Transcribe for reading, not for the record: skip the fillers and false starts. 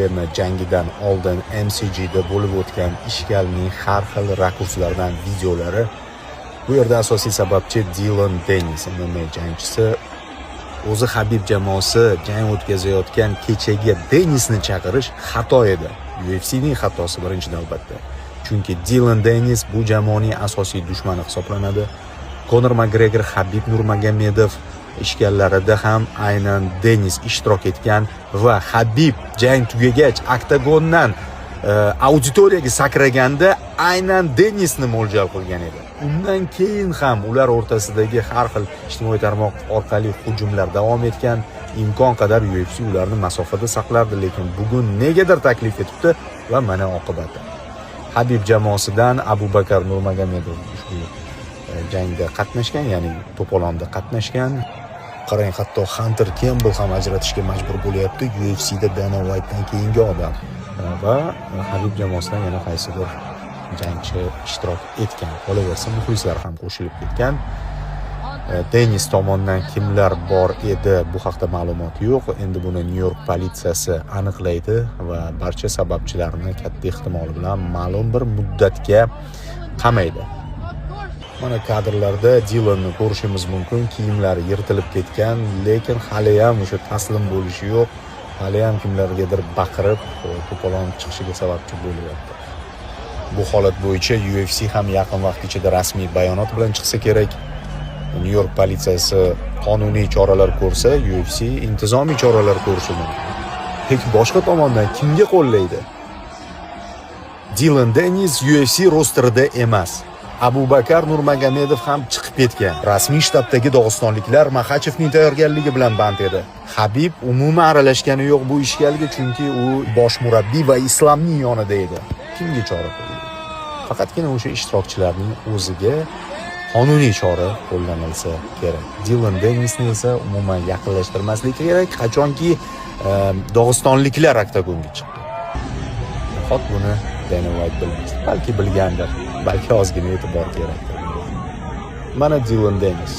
Serna jangidan oldin MCGda bo'lib o'tgan ishkalning har xil rakurslardan videolari. Bu yerda asosiy sababchi Dillon Dennis, MMA jangchisi. O'zi Habib jamoasi jang o'tkazayotgan kechaga Dennisni chaqirish xato edi. UFCning xatosi birinchi navbatda. Chunki Dillon Dennis bu jamoaning asosiy dushmani hisoblanadi. Conor McGregor, Habib Nurmagomedov ishkallarida ham aynan Dennis ishtirok etgan va Habib jang tugagach oktagondan auditoriyaga sakraganda aynan Dennisni mo'ljal qilgan edi. Undan keyin ham ular o'rtasidagi har xil ijtimoiy tarmoq orqali hujumlar davom etgan. Imkon qadar UFC ularni masofada saqlardi, lekin bugun negadir taklif etibdi va mana oqibati. Habib jamoasidan Abubakar Nurmagomedov ushbu jangda qatnashgan, ya'ni to'polonda qatnashgan. Qarang, hatto Hunter Campbell ham ajratishga majbur bo'lyapti, UFCda Dana White'dan keyingi odam. Va Habib jamoasidan yana qaysidir jangchi ishtirok etgan. Qolaversa, muxlislar ham qo'shilib ketgan. Dennis tomonidan kimlar bor edi, bu haqda ma'lumot yo'q. Endi buni Nyu York politsiyasi aniqlaydi va barcha sababchilarni katta ehtimol bilan ma'lum bir muddatga qamaydi. Mana kadrlarda Dillonni ko'rishimiz mumkin. Kiyimlari yirtilib ketgan, lekin haliyam o'sha taslim bo'lishi yo'q. Haliyam kimlargadir baqirib, to'polon chiqishiga sababchi bo'lyapti. Bu holat bo'yicha UFC ham yaqin vaqt ichida rasmiy bayonot bilan chiqsa kerak. Nyu York politsiyasi qonuniy choralar ko'rsa, UFC intizomiy choralar ko'rishi mumkin. Lekin boshqa tomondan kimga qo'llaydi? Dillon Dennis UFC rosterida emas. Abubakar Nurmagomedov ham chiqib ketgan. Rasmiy shtabdagi dog'istonliklar Maxachevning tayyorgarligi bilan band edi. Habib umuman aralashgani yo'q bu ishkalga, chunki u bosh murabbiy va Islamning yonida edi. Kimga chora ko'rildi? Faqatgina o'sha ishtirokchilarning o'ziga qonuniy chora qo'llanilsa kerak. Dillon Dennisni esa umuman yaqinlashtirmaslik kerak, qachonki dog'istonliklar oktagonga chiqdi. Nahot buni Dana White bilmas? Balki bilgandir, balki ozgina e'tibor kerakdir. Mana Dillon Dennis.